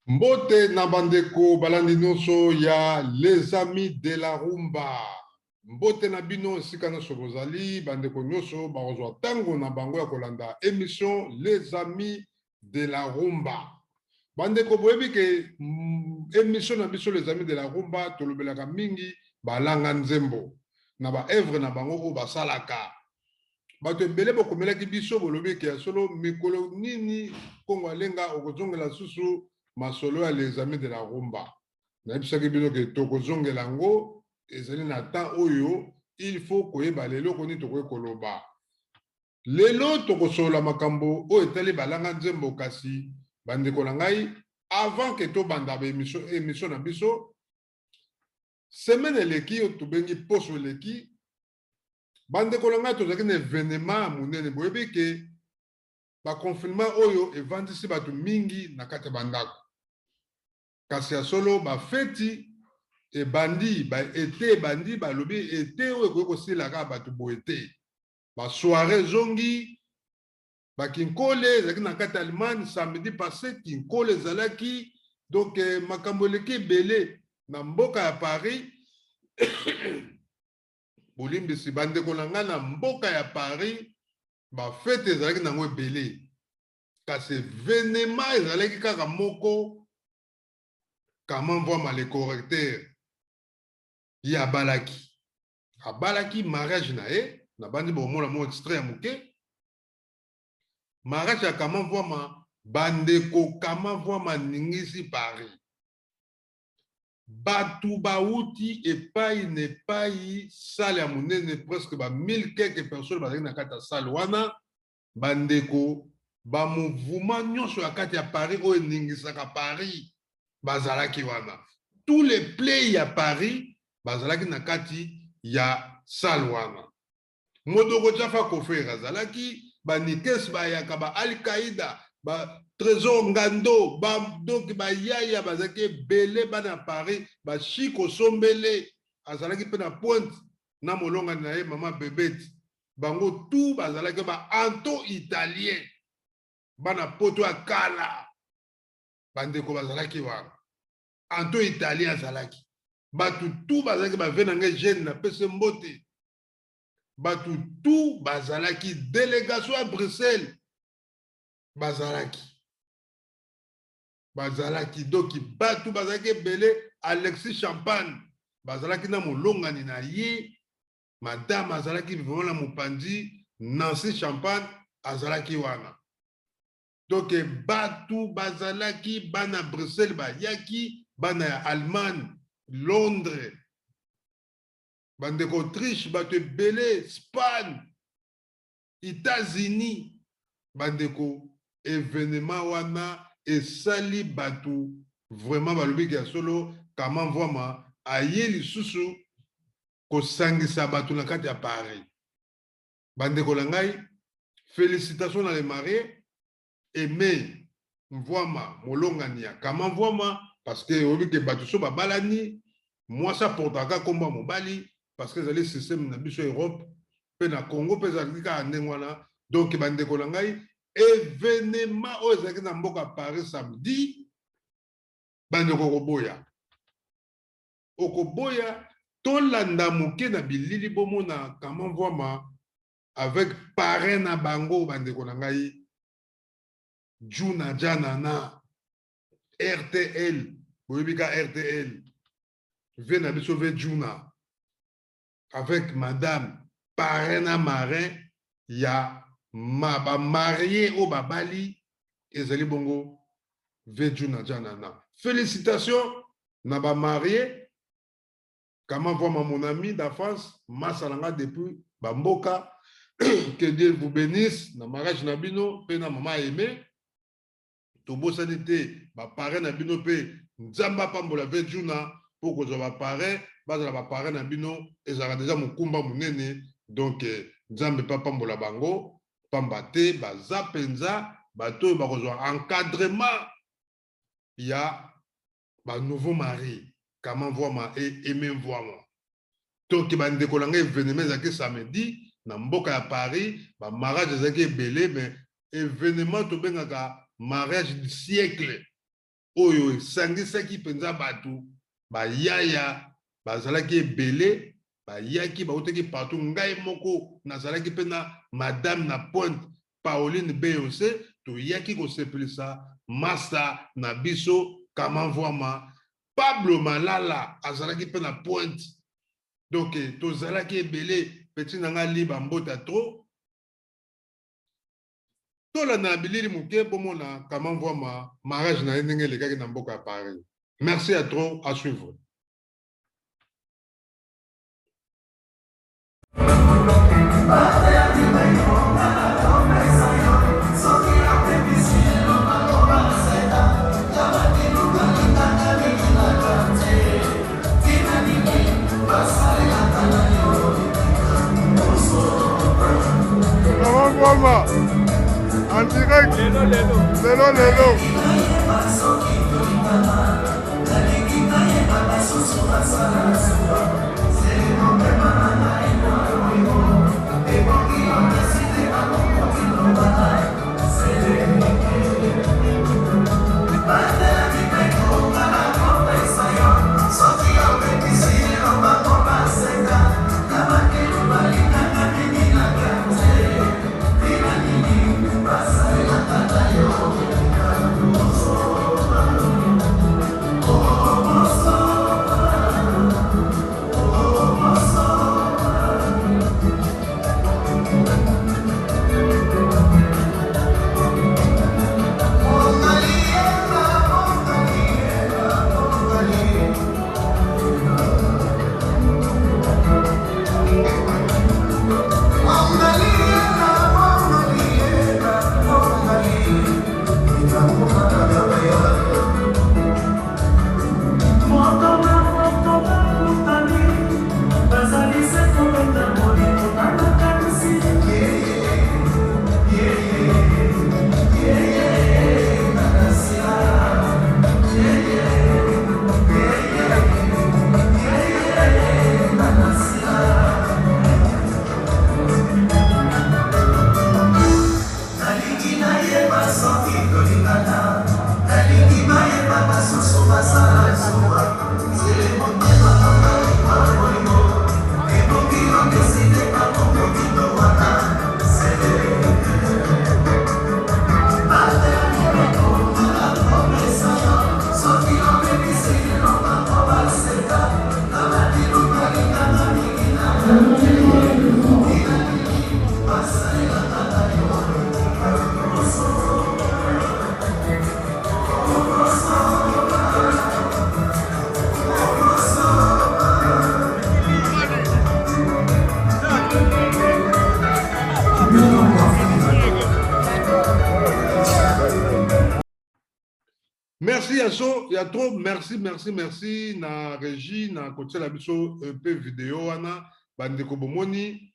Mbote na bandeko balandi nyonso ya Les Amis de la Rumba. Mbote na bino esika nyonso bozali, bandeko nyonso bakozwa ntango na bango ya kolanda émission Les Amis de la Rumba. Bandeko, boyebi ke émission na biso Les Amis de la Rumba, tolobelaka mingi balanga nzembo na baœuvre na bango oyo basalaka. Bato ebele bokomelaki biso, bolobi ke ya solo, mikolo nini Kongo Alenga okozongela susu masolo ya Les Amis de la Rumba? Nayebisaki bino ke tokozongela yango, ezali na temps oyo il faut koyeba lelo nini tokoki koloba. Lelo tokosolola makambo oyo etali balanga nzembo. Kasi bandeko na ngai, avant ke tobanda baémission, émission na biso, semaine eleki, oyo tobengi poso eleki, bandeko na ngai, tozalaki na événement ya monene. Boyebi ke baconfinement oyo evandisi bato mingi na kati ya bandako, kasi ya solo bafeti ebandi, baete ebandi. Balobi ete oyo ekoki kosila kaka bato boye te. Basoirée ezongi, bakinkole ezalaki na kati ya Allemagne samedi passé, kinkole ezalaki. Donc makambo eleki ebele na mboka ya Paris. Bolimbisi, bandeko na ngai, na mboka ya Paris bafete ezalaki nango ebele, kasi événement ezalaki kaka moko: Kama Mvwama le correcteur, ye abalaki, abalaki. Mariage na ye, nabandi bomona mo extrait ya moke, mariage ya Kama Mvwama. Bandeko, Kama Mvwama aningisi Paris. Bato bauti epai na epai, salle ya monene, presque ba mille quelques personnes bazalaki na kati ya salle wana. Bandeko, bamouvement nyonso ya kati ya Paris oyo eningisaka Paris bazalaki wana. Tous les play ya Paris bazalaki na kati ya salle wana. Modoko Jafa Kofer azalaki, banikes bayaka, ba Al-Qaïda, ba Trésor Ngando ba, donc bayaya bazalaki ebele. Bana ya Paris, bashiko Sombele azalaki mpe na pointe na molongani na ye, mama Bebete. Bango tu bazalaki ba anto italien, bana poto ya kala. Bandeko bazalaki wana, anto italien azalaki, bato tu bazalaki. Bave na ngai jeune, napesi mbote. Bato tu bazalaki, délégation ya Bruxelles bazalaki, bazalaki. Donc bato bazalaki ebele. Alexis Champagne bazalaki na molongani na ye, madame azalaki vraiment na mopanzi, Nancy Champagne azalaki wana. Donc bato bazalaki, bana Bruxelles bayaki, bana ya Allemagne, Londres, bandeko Autriche, bato ebele, Spagne, États-Unis. Bandeko, événement wana esali bato vraiment balobiki ya solo, Kama Mvwama aye lisusu kosangisa bato na kati ya Paris. Bandeko na ngai, félicitation na les mariés, Aimé Mvwama, molongani ya Kama Mvwama, parce que oyebi ke bato so babalani, mwasi aportaka nkombo ya mobali, parce que ezali système na biso Europe mpe na Congo mpe ezalaki kaka ndenge wana. Donc bandeko na ngai, événement oyo ezalaki na mboka Paris samedi, bandeko, okoboya, okoboya. Tolanda moke na bilili, bomona Kama Mvwama avec parrain na bango. Bandeko na ngai, Juna Janana RTL, boyebi ka RTL, ve na biso ve Juna avec madame, parrain na marin ya ma bamarie oyo babali, ezali bongo ve Juna Janana. Félicitation na bamarie. Kama Mvwama, mon ami d'enfance, masala depuis bamboka, que Dieu vous bénisse na mariage na bino mpe na mama Aimé. Tobosani te baparrain na bino mpe, Nzambe apambola ve Juna mpo kozwa baparrain, bazala baparrain na bino, ezalaka deja mokumba monene. Donc Nzambe mpe apambola bango, pamba te baza mpenza bato oyo bakozwa encadrement ya banouveau mari, Kama Mvwama e Aimé Mvwama. Donc bandeko na ngai, événement ezalaki samedi na mboka ya Paris. Bamariage ezalaki ebele, mais événement tobengaka mariage du siècle. oyo esangisaki mpenza bato bayaya bazalaki ebele bayaki bautaki partout. Ngai moko nazalaki mpe na madame na pointe Pauline Beyonce, toyaki kosepelisa masta na biso Kamamvuama. Pablo Malala azalaki mpe na pointe, donc tozalaki ebele. Petit na ngai Liba mbota trop. Tolanda na bilili moke bomona Kamamvuama mariage na ye ndenge elekaki na mboka ya Paris. Merci à trop, à suivre. Mama, en direct. Lelo, lelo. Lelo, lelo. Merci ya so ya trop, merci merci merci na régie na kotiela biso pe video wana. Bandeko bomoni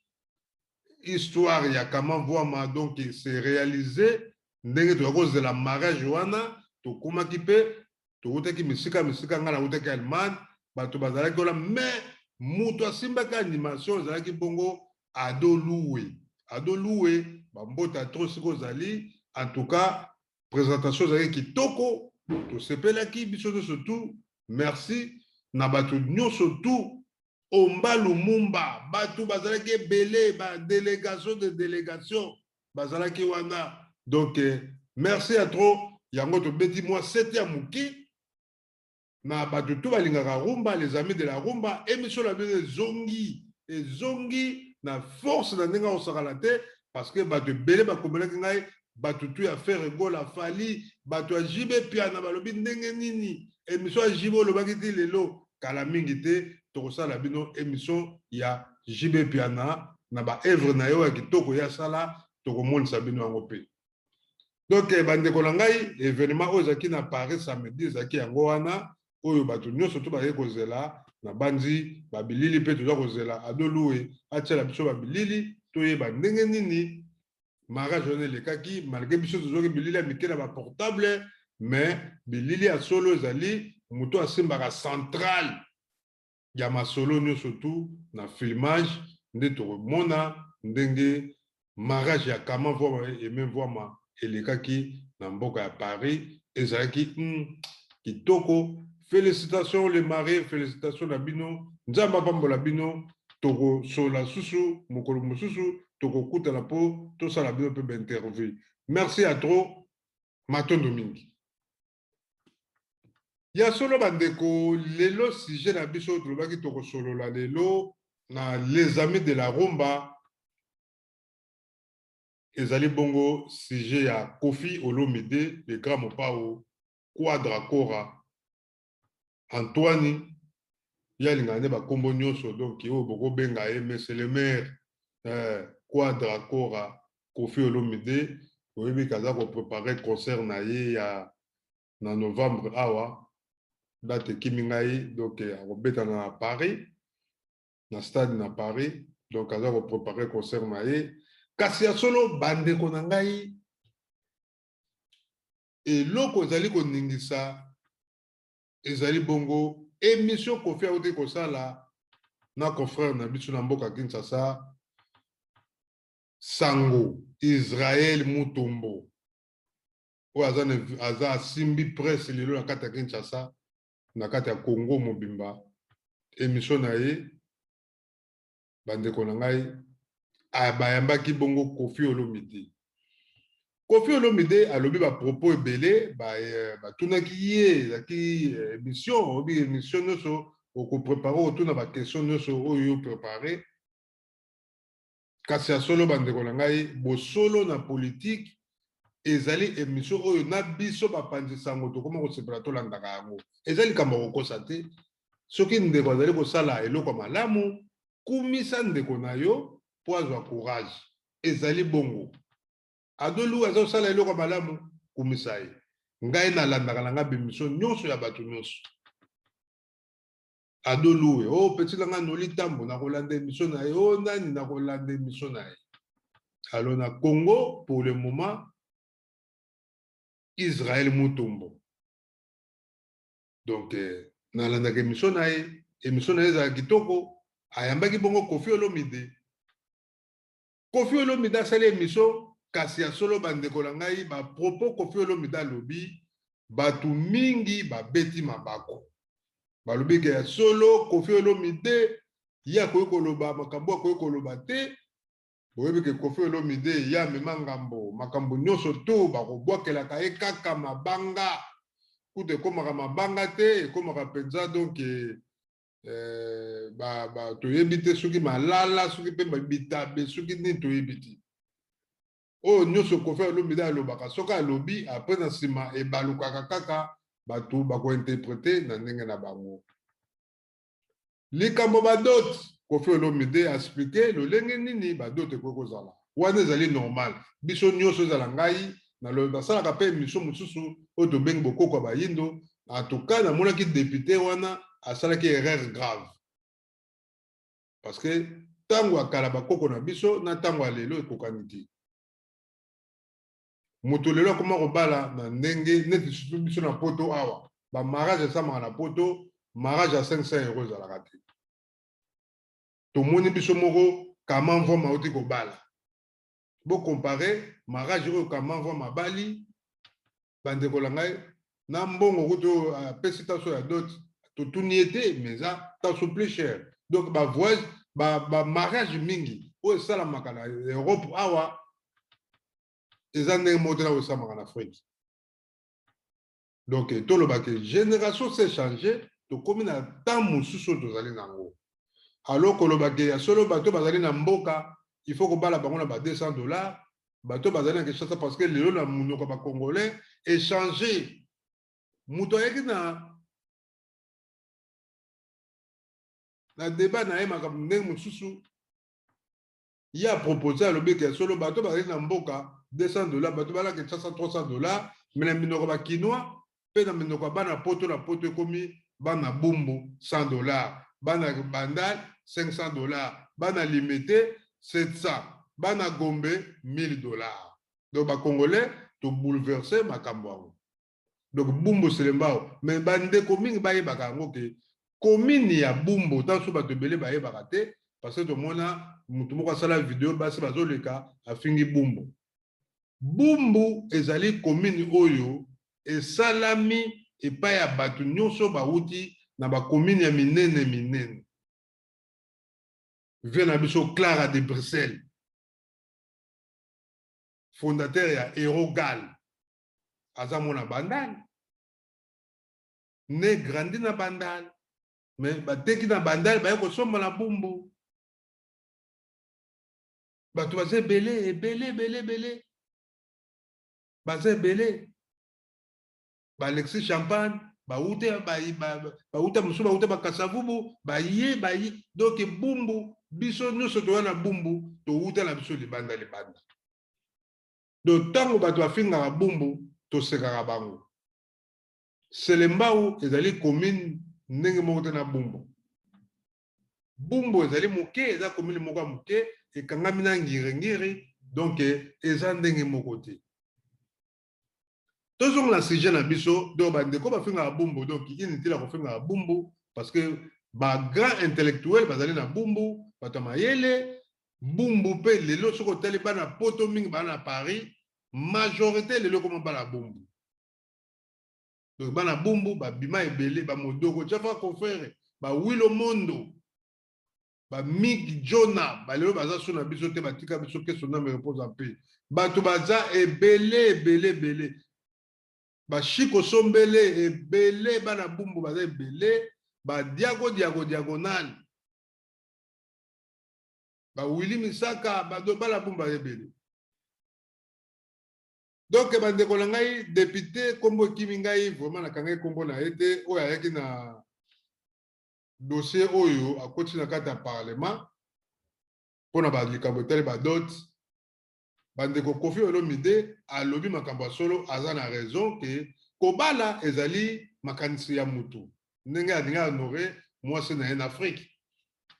histoire ya Kamamvuama, donc c'est réalisé ndenge toya kozela mariage wana. Tokomaki mpe towutaki misika misika, ngai nawutaki Allemagne, bato bazalaki wana, mais moto asimbaki animation ezalaki bongo Ado Loué. Ado Loué bambota trop siko ozali. En tout cas présentation ezalaki kitoko, tosepelaki biso nyonso tout. Merci na bato nyonso tout. Omba Lumumba, bato bazalaki ebele, ba délégation de délégation bazalaki wana. Donc merci à trop. Yango tobeti mwa sete ya moke na bato to balingaka rumba, les amis de la rumba. Émission na bino ezongi, ezongi na force na ndenge akosakana te, parce que bato ebele bakomelaki ngai, bato tu ya Ferre Gola, Fally, bato ya JB Piana balobi ndenge nini émission ya JB olobaki ti lelo. Kala mingi te tokosala bino émission ya JB Piana na ba œuvre na yo ya kitoko ya sala, tokomonisa bino yango pe. Donc bandeko na ngai, événement oyo ezalaki na Paris samedi ezalaki yango wana oyo bato nyonso to bazali kozela na bandi babilili, mpe toza kozela Ado Loué atiela biso babilili toyeba ndenge nini mariage wana elekaki. Malgré biso tozwaki bilili ya mike na baportable, mais bilili ya solo ezali moto asimbaka centrale ya masolo nyonso tu na filmage, nde tokomona ndenge mariage ya Kamamvuama Aimé Mvuama elekaki na mboka ya Paris. Ezalaki Kitoko. Félicitations les mariés, félicitations na bino. Nzambe apambola bino. Tokosola susu mokolo mosusu, tokokutana mpo tosala bino mpe bainterview. Merci à trop, matondo mingi. Ya solo bandeko, lelo sujet na biso tolobaki tokosolola lelo na Les Amis de la Rumba ezali bongo sujet ya Koffi Olomide, le grand mopao, Quadra Kora Antoine. Ye alingaka nde bakombo nyonso, donc oyo bokobenga ye, monsieur le maire, Quadra Kora Koffi Olomide. Oyebi kaza koprépare concert na ye ya na novembre awa, date ekimi ngai, donc akobeta na Paris, na stade na Paris. Donc aza koprépare concert na ye. Kasi ya solo bandeko na ngai, eloko ezali koningisa ezali bongo émission Koffi auti kosala na confrère na biso na mboka Kinshasa, Sango Israel Mutombo, oyo aza asimbi presse lelo na kati ya Kinshasa, na kati ya Congo mobimba. Émission na ye, bandeko na ngai, bayambaki bongo Koffi Olomide. Koffi Olomide alobi bapropos ebele. Batunaki ye, ezalaki émission. Oyebi, émission nyonso okoprépare, otuna baquestion nyonso oyo oprépare. Kasi ya solo bandeko na ngai, bosolo na politike ezali émission oyo na biso bapanzi sango tokóma kosepela, tolandaka yango. Eza likambo ya kokosa te. Soki ndeko azali kosala eloko ya malamu, kumisa ndeko na yo mpo azwa courage. Ezali bongo. Adolu aza kosala eloko ya malamu, kumisa ye. Ngai nalandaka na ngai baémission nyonso ya bato nyonso. Adoluwe o oh, petit na ngai Noli Ntambo, nakolanda émission na ye. O oh, nani, nakolanda émission na ye. Alors na Congo, pour le moment, Israel Mutombo, donc nalandaka émission na ye. Émission na ye ezalaka kitoko. Ayambaki bongo Koffi Olomide. Koffi Olomide asali émission. Kasi ya solo bandeko na ngai, bapropos Koffi Olomide alobi, bato mingi babeti mabako, balobi ke ya solo Koffi Olomide ye akoki koloba makambo akoki koloba te. Boyebi ke Koffi Olomide ye amema ngambo, makambo nyonso to bakobwakelaka ye kaka mabanga. Kuta ekomaka mabanga te, ekomaka mpenza donc toyebi te soki malala, soki mpe bitabe, soki nini, toyebi te. Oyo nyonso Koffi Olomide alobaka, soki alobi, après na nsima ebalukaka kaka, bato bakointerprete na ndenge na bango. Likambo badot, Koffi Olomide aexplique lolenge nini badot ekoki kozala. Wana ezali normal. Biso nyonso, ezala ngai, nasalaka mpe émission mosusu oyo tobengi Bokoko ya Bayindo. En tout cas, namonaki député wana asalaki erreur grave, parce que ntango ya kala, bakoko na biso, na ntango ya lelo ekokani te. Moto lelo akoma kobala na ndenge neti surtout biso na poto awa, bamariage esamaka na poto, mariage ya 500 euro ezalaka te. Tomoni biso moko kama mvoma auti kobala. Bocompare mariage oyo kama mvoma abali, bandeko na ngai, na mbongo kutu apesi taso ya dot, totuni ye te, mais eza taso plus cher. Donc bavoyage, bamariage mingi oyo esalamaka na Europe awa eza ndenge moko te na oyo esalamaka na Afrique. Donc tolobaki génération s'est changé, tokómi na temps mosusu oyo tozali nango. Alors kolobaki ya solo, bato bazali na mboka, il faut kobala bango na ba 200 dollars, bato bazali na Kinshasa, parce que lelo na monoko ya bacongolais échange. Moto ayaki na débat na ye, makambo ndenge mosusu ye apropose, alobi ke ya solo bato bazali na mboka 200 dollars, bato balaka Kinshasa 300 dollars. Mais na minoko bakinois mpe na minoko ya bana poto, na poto ekomi bana Bumbu 100 dollars, bana Bandal 500 dollars, bana Limete 700, bana Gombe 1000 dollars. Donc bacongolais tobouleverse makambo yango. Donc Bumbu Selembao, mais bandeko mingi bayebaka yango ke commune ya Bumbu, ntanso bato ebele bayebaka te, parce que tomona motu moko asala video, basi bazoleka, afingi Bumbu. Bumbu ezali commune oyo esalami. epai ya bato nyonso bawuti na bakomine ya minene minene. Vie na biso Clara de Bruxelles, fondateur ya Erogal, aza mwana Bandal, né grandi na Bandal, mais bateki na Bandal, baye kosomba na Bumbu. Bato baza ebele ebele ebele ebele, baza ebele. Baalexis Champagne bauta, bauta mosusu, bauta Bakasavubu, baye baye. Donc Bumbu, biso nyonso toya na Bumbu, towuta na biso libanda libanda. Donc ntango bato bafingaka Bumbu, tosekaka bango. Selembao ezali commune ndenge moko te na Bumbu. Bumbu ezali moke, eza commune moko ya moke, ekangami na Ngiringiri, donc eza ndenge moko te. Tozonga na sujet na biso. Donc bandeko bafingaka Bumbu, donc inutile ya kofingaka Bumbu, parce que bagrand intellectuel bazali na Bumbu, bato ya mayele. Bumbu mpe lelo, soki otali bana Poto mingi baa na Paris, majorité lelo ekoma bana Bumbu. Donc bana Bumbu babima ebele, bamodoko tiafa confrère, bawilo mondo, bamig jona, balelo baza so na biso te, batika biso. Que son âme repose en paix. Bato baza ebele ebele ebele, bashiko sombele ebele, bana Bumbu baza ebele, badiago diago diagonale, bawili misaka, bana Bumbu baza ebele. Donc bandeko na ngai, député, nkombo ekimi ngai vraiment, nakangai nkombo na ye te, oyo ayaki na dossier oyo akoti na kati ya parlement mpona balikambo etali badot, bandeko, Kofi Olomide alobi makambo ya solo, aza na raison ke kobala ezali makanisi ya mutu, ndenge alingi honorer mwasi na ye na Afrique.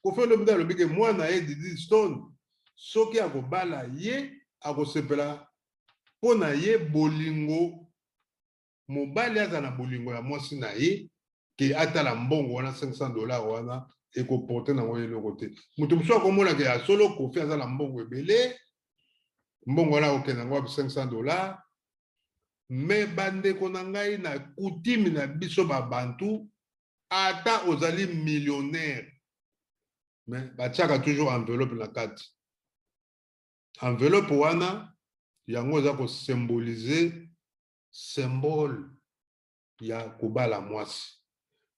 Kofi Olomide alobi ke mwana ye Didi Stone, soki akobala ye, akosepela mpo na ye bolingo, mobali aza na bolingo ya mwasi na ye, ke atala mbongo wana 500 $ wana ekoporter nango eloko te. Moto mosusu akomona ke ya solo, Kofi aza na mbongo ebele, mbongo wana akokende yango wapi, 500 $? Mais bandeko na ngai, na coutume na biso babantu, ata ozali millionnaire, mais batiaka toujours enveloppe na kati. Enveloppe wana, yango eza kosymboliser symbole ya kobala mwasi.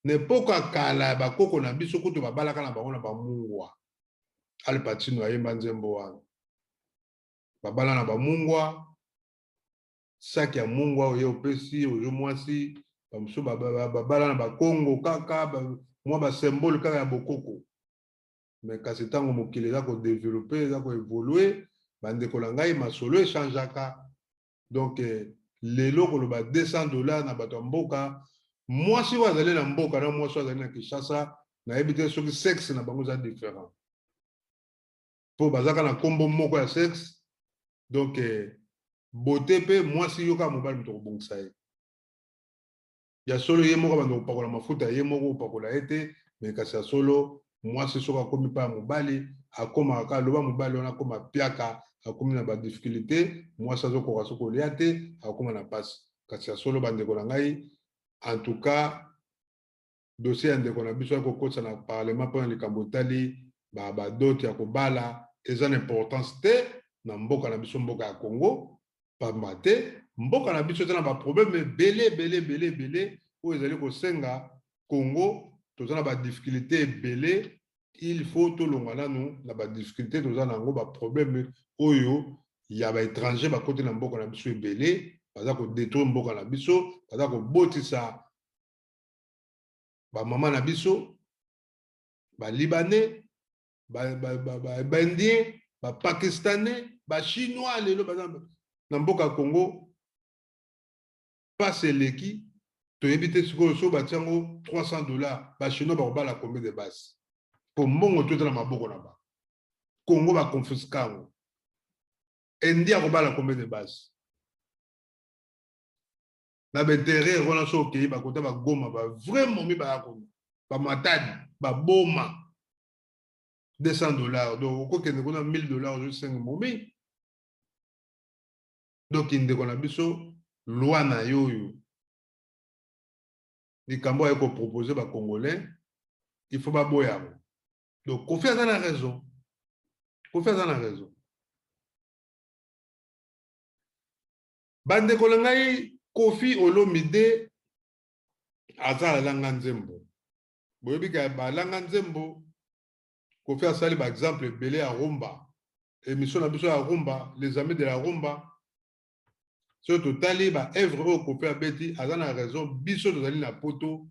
Na epoka ya kala ya bakoko na biso kutu, babalaka na bango na bamungwa. Al Pacino ayemba nzembo wana, babala na bamungwa, saki ya mungwa oyo opesi oyo mwasi. Bamosusu babala na bakongo kaka, mwa basymbole kaka ya bokoko. Mais kasi ntango mokili eza kodévelopper, eza koévoluer, bandeko na ngai, masolo echangeaka. Donc lelo koloba 200 $ na bato ya mboka, mwasi oyo azali na mboka na mwasi oyo azali na Kinshasa, nayebi te soki sexe na bango eza différent, mpo bazaka na nkombo moko ya sexe. Donc beauté mpe mwasi yo kaka mobali moto kobongisa ye ya solo, ye moko abanda kopakola mafuta, ye moko kopakola ye te. Mais kasi ya solo, mwasi soki akomi mpa ya mobali, akomaka kaka aloba mobali wana akoma piaka, akomi na badifficulté, mwasi azokoka so kolia te, akóma na mpasi. Kasi ya solo, bandeko na ngai, en tout cas dossier ya ndeko na biso ya kokotisa na parlement mpona likambo etali badot ya kobala eza na importance te na mboka na biso, mboka ya Congo, pamba te mboka na biso eza na baproblème ebele ebele ebele ebele oyo ezali kosenga Congo. Toza na badifficulté ebele, il faut tolongwa nanu na badifficulté toza na yango, baproblème oyo ya baétranger bakoti na mboka na biso ebele, baza kodétruire mboka na biso, baza kobotisa bamama na biso, balibanais, baindien, bapakistanais, bachinois, lelo baza na mboka ya Congo. Mpasi eleki, toyebi te sikoyo. So batia yango 300 $, bachinois bakobala combien de basi? Po mbongo to eza na maboko na bango, Congo baconfisquer yango. Indien akobala combien de basi na baintérieur wana? So okei bakota bagoma, bavrai momi baya kuna, bamatadi, baboma 200 $, donc okokende kuna 1000 $, ozwi 5 momi. Donc ndeko na biso, loi na yo oyo. Likambo aye kopropose bacongolais, il faut baboya yango. Donc Kofi aza na raison, Kofi aza na raison. Bandeko na ngai, Kofi Olomide aza alanga nzembo. Boyebi ka balanga nzembo, Kofi asali baexemple ebele ya rumba. Émission na biso ya rumba, Les Amis de la Rumba, soki totali baœuvre oyo Kofi abeti, aza na raison. Biso tozali na Poto,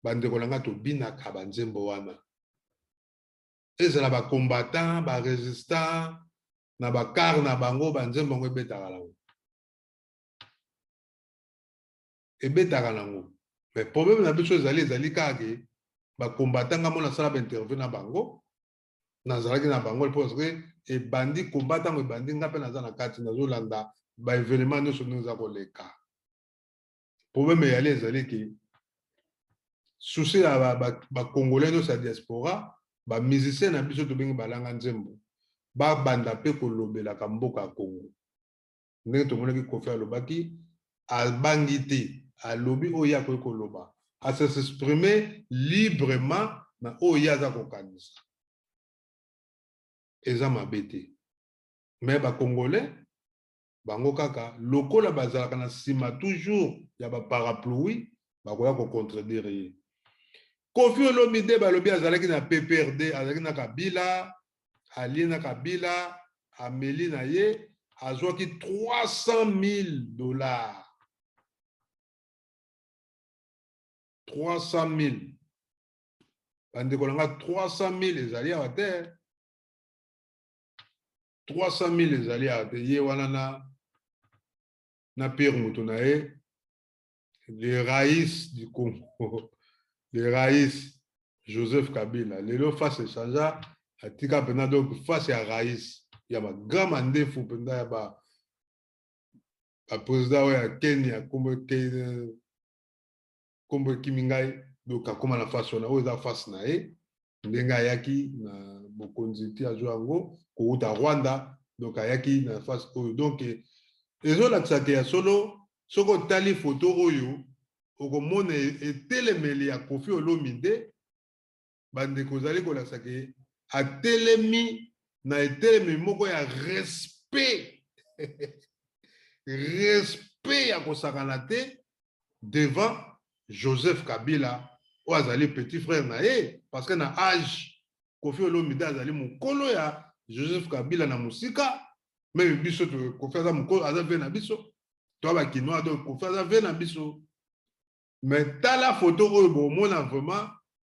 bandeko na ngai, tobinaka banzembo wana, ezala bacombattant, barésistant, na bacar na bango, banzembo yango ebetaka nango, ebetaka nango. Mais problème na biso ezali kaka ke bacombattant, nga mona asala bainterview na bango, nazalaki na bango, mpo parce que ebandi combat, ntango ebandi, nga mpe naza na kati, nazolanda baévénement nyonso ndenge eza koleka. Problème eyali, ezali ke souci ya bacongolais nyonso ya diaspora, bamusicien na biso tobengi balanga nzembo, babanda mpe kolobelaka mboka ya Congo. Ndenge tomonaki Kofi alobaki, abangi te, alobi oyo ye akoki koloba, as'exprime librement na oyo ye aza kokanisa, eza mabe te. Mais bacongolais bango kaka lokola bazalaka na nsima toujours ya baparapluie, bakoya kocontredire ye. Kofi Olomide, balobi azalaki na PPRD, azalaki na Kabila, alie na Kabila, ameli na ye, azwaki 300 000 $. 300 000, bandeko na nga, 300 000 ezali awa te. 300 000 ezali awa te. Ye wana na pire moto na ye, le raïs du Congo, le raïs Joseph Kabila. Lelo face echangea, atika mpenza donc face ya raïs ya bagrand mandefu mpenza ya baprésident oyo ya Kenya, nkombo ekimi ngai. Donc akóma na face wana, oyo eza face na ye ndenge ayaki na bokonzi ti azwa yango kowuta Rwanda. Donc ayaki na face oyo. Donc ezolakisaka ya solo, soki otali foto oyo, okomona etelemeli ya Kofi Olomide. Bandeko, ozali kolakisa ke atelemi na etelemi moko ya respect, respect ya kosakana te devant Joseph Kabila oyo azali petit frère na ye, parce que na âge, Kofi Olomide azali mokolo ya Joseph Kabila na mosika. Même biso, Kofi aza mokolo, aza vieux na biso to bakinois. Donc Kofi aza vieux na biso. Mais tala foto oyo, bomona vraiment,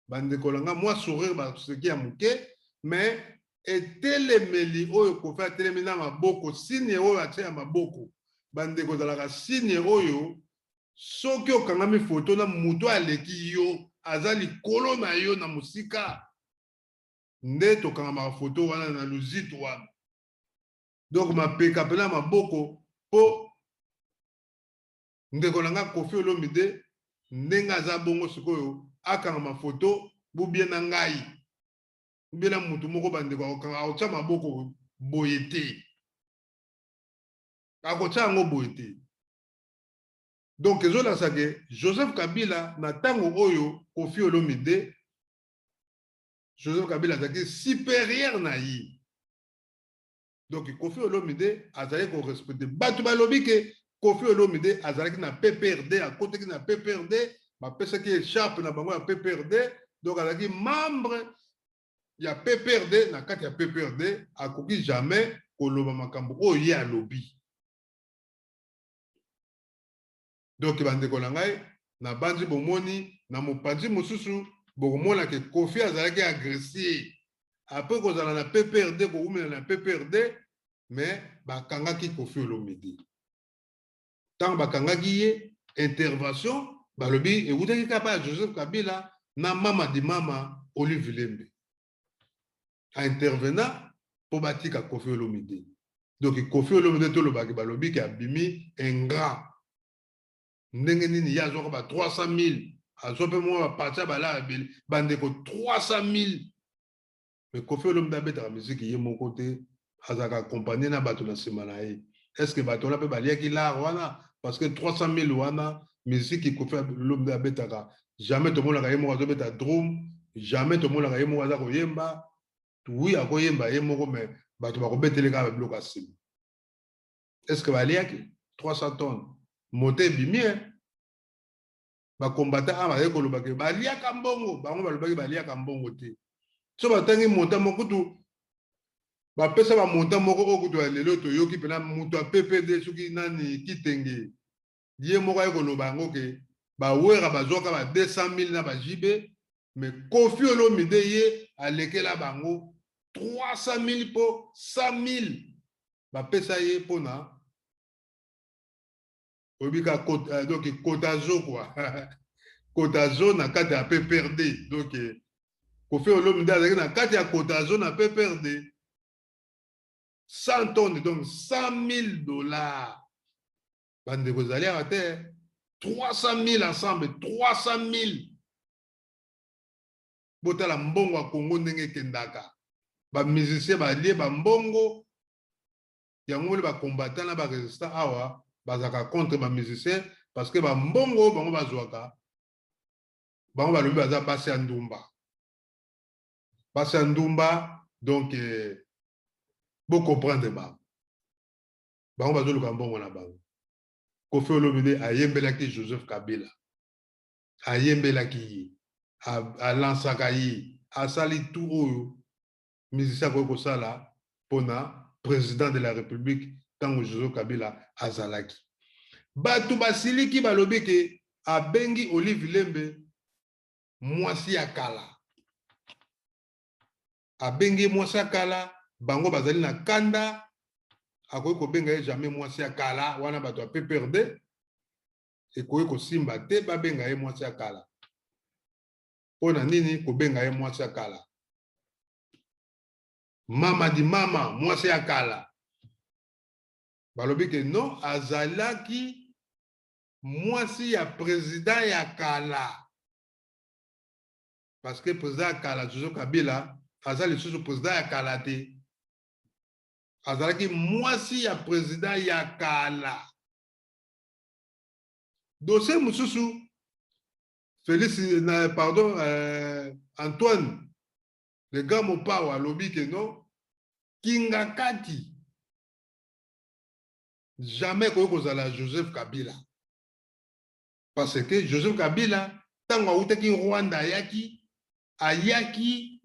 bandeko na nga, mwa sourire, baseki ya moke, mais etelemeli oyo Kofi atelemi na maboko, signe oyo atie ya maboko, bandeko, ezalaka signe oyo soki okangami foto na moto aleki yo, aza likolo na yo na mosika, nde tokangamaka foto wana na luzito wana. Donc mapeka mpena maboko, mpo ndeko na nga Kofi Olomide, ndenge aza bongo sikoyo, akangama foto bubie na ngai, bubie na motu moko, bandeko, akotya maboko boye te, akotya yango boye te. Donc ezolakisa ke Joseph Kabila, na ntango oyo Kofi Olomide, Joseph Kabila azalaki supérieur na ye. Donc Kofi Olomide azalaki korespecte bato. Balobi ke Kofi Olomide azalaki na PPRD, akotaki na PPRD, bapesaki écharpe na bango ya PPRD, donc azalaki membre ya PPRD. Na kati ya PPRD, akoki jamais koloba makambo oyo ye alobi. Donc bandeko na ngai, na bandi bomoni na mopanzi mosusu, bokomona ke Kofi azalaki agressé après kozala na PPRD, kowumela na PPRD. Mais bakangaki Kofi Olomide. Ntango bakangaki ye, intervention balobi ewutaki kaka ya Joseph Kabila na mama di mama Olive Lembe aintervenant mpo batika Kofi Olomide. Donc Kofi Olomide, tolobaki, balobi ke abimi ingrat. Ndenge nini ye azwaka ba 300 000, azwa mpe mwa baparti ya bala ebele, bandeko, 300 000? Mais Kofi Olomide abetaka miziki ye moko te, azalaka accompagné na bato na nsima na ye. Est ce que bato wana mpe baliaki lar wana? Parce que 300 000 wana, miziki Kofi Olomide abetaka Jamais tomonaka ye moko azobeta drum, jamais tomonaka ye moko aza koyemba. Oui, akoyemba ye moko, mais bato bakobetele kaka biloko ya nsima. Est ce que baliaki 300 tonnes? Moto ebimi, bakombata awa bazali koloba ke baliaka mbongo. Bango balobaki baliaka mbongo te. So batangi montant moko kutu, bapesa bamontant moko oyo kutu ya lelo toyoki mpena moto ya PPD, soki nani, Kitenge, ye moko aye koloba yango ke bawera bazwaka ba 200 000 na ba JB, mais Koffi Olomide ye alekela bango 300 000, mpo 100 000 bapesa ye mpona oyebi ka, donc kotazo quoi, kotazo na kati ya PPRD. Donc Koffi Olomide azalaki na kati ya kotazo na PPRD. 100 tonnes, donc 100 000 $. Bandeko, ezali awa te 300 000, ensemble 300 000. Botala mbongo ya Kongo ndenge ekendaka. Bamusicien balie bambongo yango. Moli bacombattant na barésistant awa bazalaka contre bamusicien parce que bambongo oyo bango bazwaka, bango balobi baza basi ya ndumba, basi ya ndumba. Donc bocomprendre bango, bango bazoluka mbongo na bango. Koffi Olomide ayembelaki Joseph Kabila, ayembelaki ye, alansaka ye, asali tout oyo musicien akoki kosala mpona président de la République ntango Joseph Kabila azalaki. Bato basiliki, balobi ke abengi Olive Lembe mwasi ya kala, abengi mwasi ya kala. Bango bazali na kanda. Akoki kobenga ye jamais mwasi ya kala wana. Bato ya PPRD, ekoki kosimba te babenga ye mwasi ya kala. Mpo na nini kobenga ye mwasi ya kala? Mama di mama, mwasi ya kala. Balobi ke non, azalaki mwasi ya président ya kala, parce que président ya kala Joseph Kabila aza lisusu président ya kala te. Azalaki mwasi ya président ya kala. Dossier mosusu, Félix na, pardon, Antoine le grand Mopao alobi ke non, Kingakati jamais ekoki kozala Joseph Kabila, parce que Joseph Kabila, ntango awutaki Rwanda, ayaki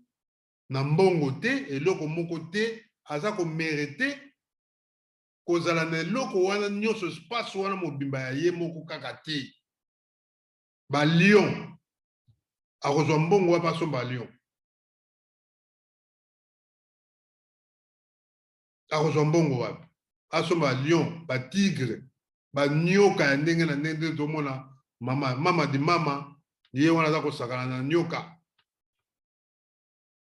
na mbongo te, eloko moko te. Aza komériter kozala na eloko wana nyonso, espace wana mobimba ya ye moko kaka te. Balion, akozwa mbongo wapi asomba lion? Akozwa mbongo wapi asomba lion, batigre, banioka ya ndenge na ndenge? Nde tomona mama, mama di mama, ye wana aza kosakana na nioka.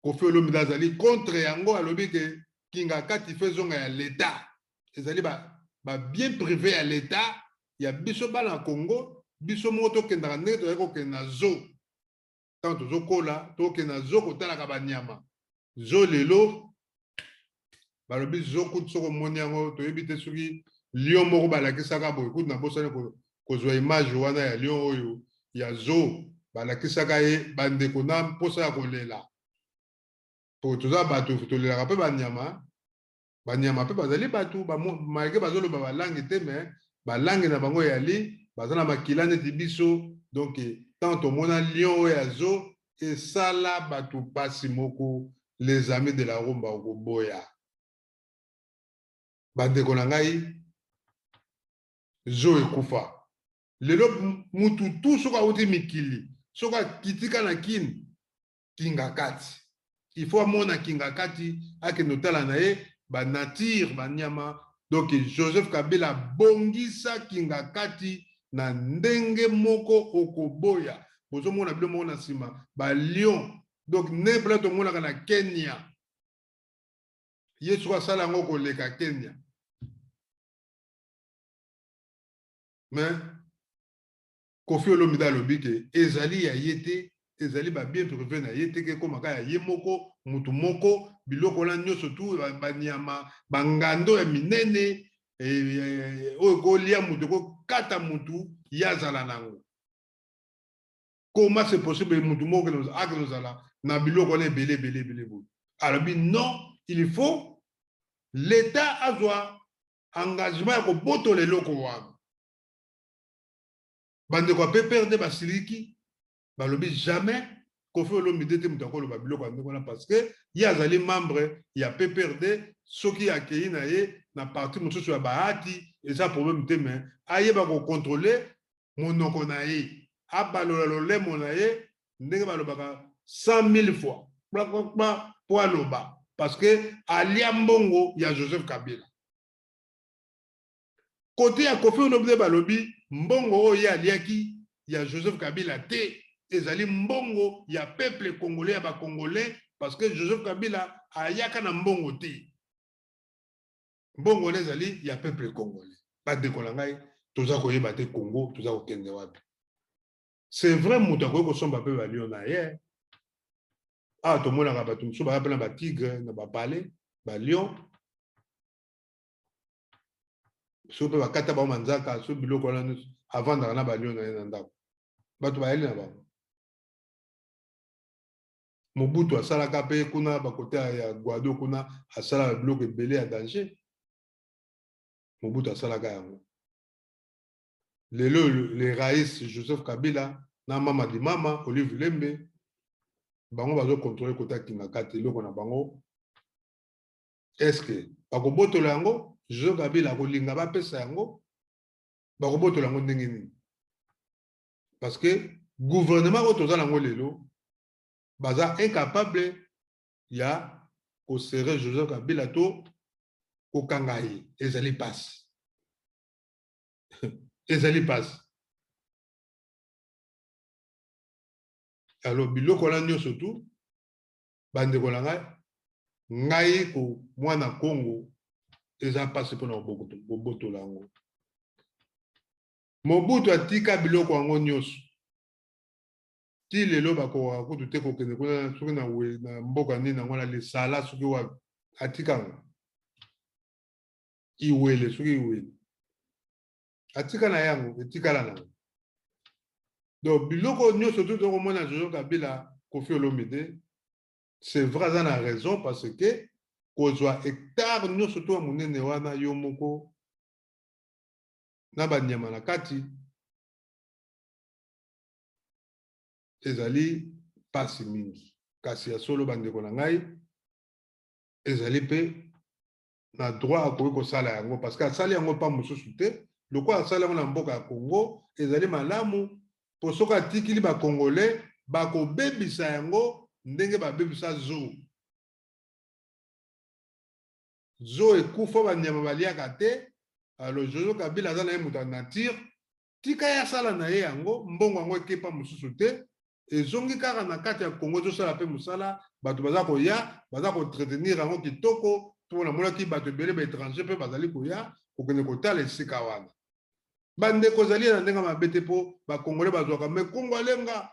Koffi Olomide azali contre yango. Alobi ke Kingakati faut ezonga ya l'État, ezali babien ba privé ya l'État, ya biso bana ya Congo. Biso moko tokendaka ndenge tozali kokende na zoo ntango tozokola, tokende na zoo kotalaka banyama. Zoo lelo, balobi zoo kutu soki omoni yango, toyebi te soki lion moko balakisaka boye. Kutu nabosani kozwa image wana ya lion oyo ya zoo balakisaka ye. Bandeko, na mposa ya kolela, po toza bato, tolelaka mpe banyama. Banyama mpe bazali bato, malgré bazoloba balangue te, mais balangue na bango eyali, baza na makila neti biso. Donc tant tomona lion oyo ya zoo, esala bato mpasi moko. Les amis de la rumba, okoboya. Bandeko na ngai, zoo ekufa lelo. Mutu tu soki awuti mikili, soki akitika na Kini, Kingakati, il faut amona Kingakati, akende otala na ye banature, banyama. Donc Joseph Kabila abongisa Kingakati na ndenge moko okoboya. Bozomona bino moko na nsima balion. Donc nepla tomonaka na Kenya, ye soki asala yango koleka Kenya. Mais Koffi Olomide alobi ke ezali ya ye te, ezali babien privé na ye te, ke ekomaka ya ye moko, mutu moko. Biloko wana nyonso tu, banyama, bangando ya minene oyo ekolia mutu, ekokata mutu, ye azala nango. Comment c'est possible mutu moko akende kozala na biloko wana ebele ebele ebele boye? Alobi non, il faut l'État azwa engagement ya kobotola eloko wana. Bandeko ya PPRD basiliki, balobi jamais Koffi Olomide te moto akoloba biloko ya ndenge wana, parce que ye azali membre ya PPRD. Soki akei na ye na parti mosusu ya Bahati, eza problème te, mais ayeba kocontrôler monoko na ye, abalola lolemo na ye ndenge balobaka 100 000 fois kpa mpo aloba, parce que alia mbongo ya Joseph Kabila. Côté ya Koffi Olomide, balobi mbongo oyo ye aliaki ya Joseph Kabila te, ezali mbongo ya peuple congolais, ya bacongolais, parce que Joseph Kabila ayaka na mbongo te. Mbongo wana ezali ya peuple congolais. Bandeko na ngai, toza koyeba te Congo toza kokende wapi. C'est vrai, moto akoki kosomba mpe balion na ye. Awa tomonaka bato mosusu baya mpe na batigre na bapalais, balion. Soki mpe bakata bango manzaka, so biloko wana nyonso, avandaka na balion na ye na ndako. Bato bayali na bango. Mobutu asalaka mpe kuna bakote ya Gbado kuna, asalaka biloko ebele ya danger. Mobutu asalaka yango. Lelo le rais Joseph Kabila na mama di mama Olive Lembe, bango bazocontrôler kota Kingakati, eloko na bango. Est-ce bakobotola yango? Joseph Kabila akolinga bapesa yango? Bakobotola yango ndenge nini? Parce que gouvernement oyo toza nango lelo baza incapable ya koserrer Joseph Kabila to kokanga ye. Ezali mpasi, ezali mpasi. Alors biloko wana nyonso tu, bandeko na ngai, ngai ko mwana Kongo, eza mpasi mpona kobotola yango. Mobutu atika biloko yango nyonso ti lelo. Bakokaka kutu te kokende kuna soki na mboka nini yango na Lisala, soki wapi. Atika yango Iwele, soki Iwele, atika na yango, etikala nango. Donc biloko nyonso tu tokomona Joseph Kabila, Koffi Olomide, c'est vrai, aza na raison, parce que kozwa hectare nyonso to ya monene wana yo moko na banyama na kati ezali mpasi mingi. Kasi ya solo, bandeko na ngai, ezali mpe na droit akoki kosala yango, parce que asali yango mpa mosusu te. Lokola asali yango na mboka ya Congo, ezali malamu, mpo soki atikili bacongolais, bakobebisa yango ndenge babebisa zoo. Zoo ekufa, banyama baliaka te. Alors Joseph Kabila aza na ye moto ya nature, tika ye asala na ye yango. Mbongo yango ekepa mosusu te, ezongi kaka na kati ya Congo, ezosala mpe mosala. Bato baza koya, baza koentretenir yango kitoko. Mpo namonaki bato ebele, baétranger mpe bazali koya kokende kotala esika wana. Bandeko, ezali na ndenge mabe te, mpo bakongole bazwaka me Kongo alenga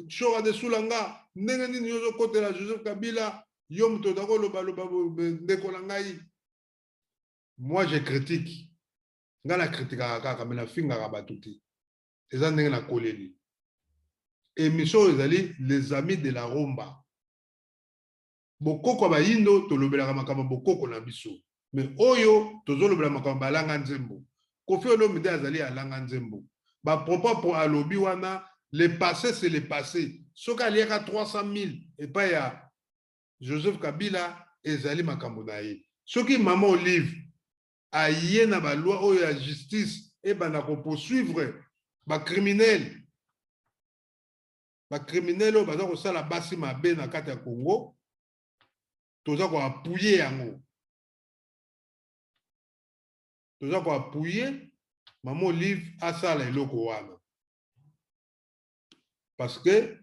shoka de sulanga. Ndenge nini yo ozokotela Joseph Kabila, yo moto oza kolobaloba? Ndeko na ngai, moi je critique. Ngai na critiquaka kaka, me nafingaka bato te. Eza ndenge nakoleli. Émission oyo ezali Les Amis de la Rumba, bokoko ya bayindo. Tolobelaka makambo ya bokoko na biso, me oyo tozolobela makambo balanga nzembo. Koffi Olomide azali alanga nzembo. Bapropos po alobi wana, le passé c'est le passé. Soki aliaka 300 000 epai ya Joseph Kabila, ezali makambo na ye. Soki mama Olive aye na baloi oyo ya justice ebanda kopoursuivre bacriminel, bacriminel oyo baza kosala basi mabe na kati ya Congo, toza koappuyer yango, toza koappuyer mama Olive asala eloko wana, parce que